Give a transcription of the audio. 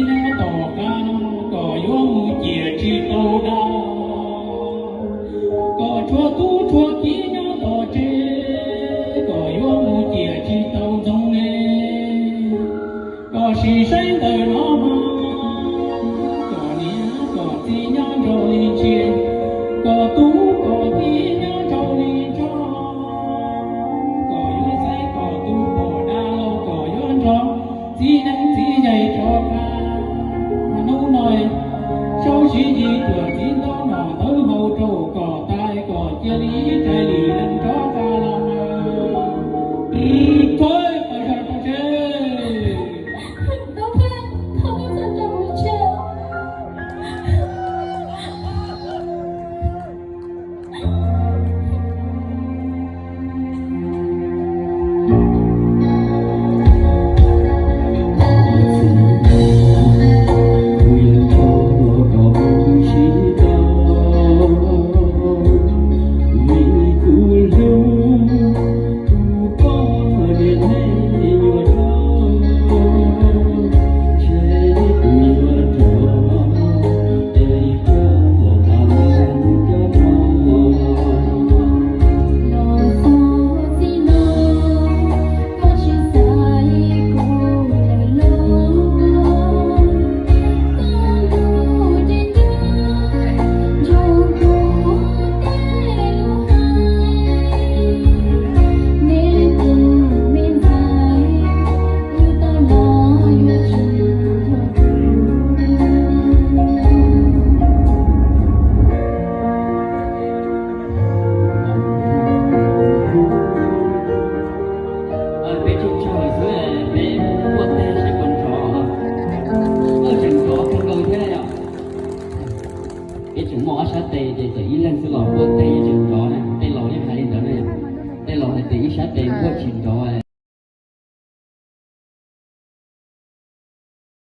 nyob tom qab no kom yuav mus ciam tsis tau dab, kom tshuav tub tshuav kiv nyob tom tsev kom yuav mus ciam tsis tau ntxoov ne. Kom sim saib ntawm no mas kom niam kom txiv nyob nraud li ntsia, kom tub kom kiv nyob nraud li nrog, kom yuav saib kom tub pom dab los kom yuav nrog txiv neeb txiv yaig rov qab. Hnub no Saub Siv Yis tuam txiv ntaub nom ntawv hau rau kom tas kom cia li ib rais li nees rov qab los mas. Rau, pais zog rau tsev. Peb tsuj tsaug xwb, peb muaj teg seb puas nrov. Tseem nrov kawg nkaus thiab yom. Peb tseem muaj ob sab tes ces txawm ib leeg xwb los muaj teg yeej tseem nrov na. Tej laus yeej hais li ntawd na yom. Tej laus hais tias ib sab tes muaj tsis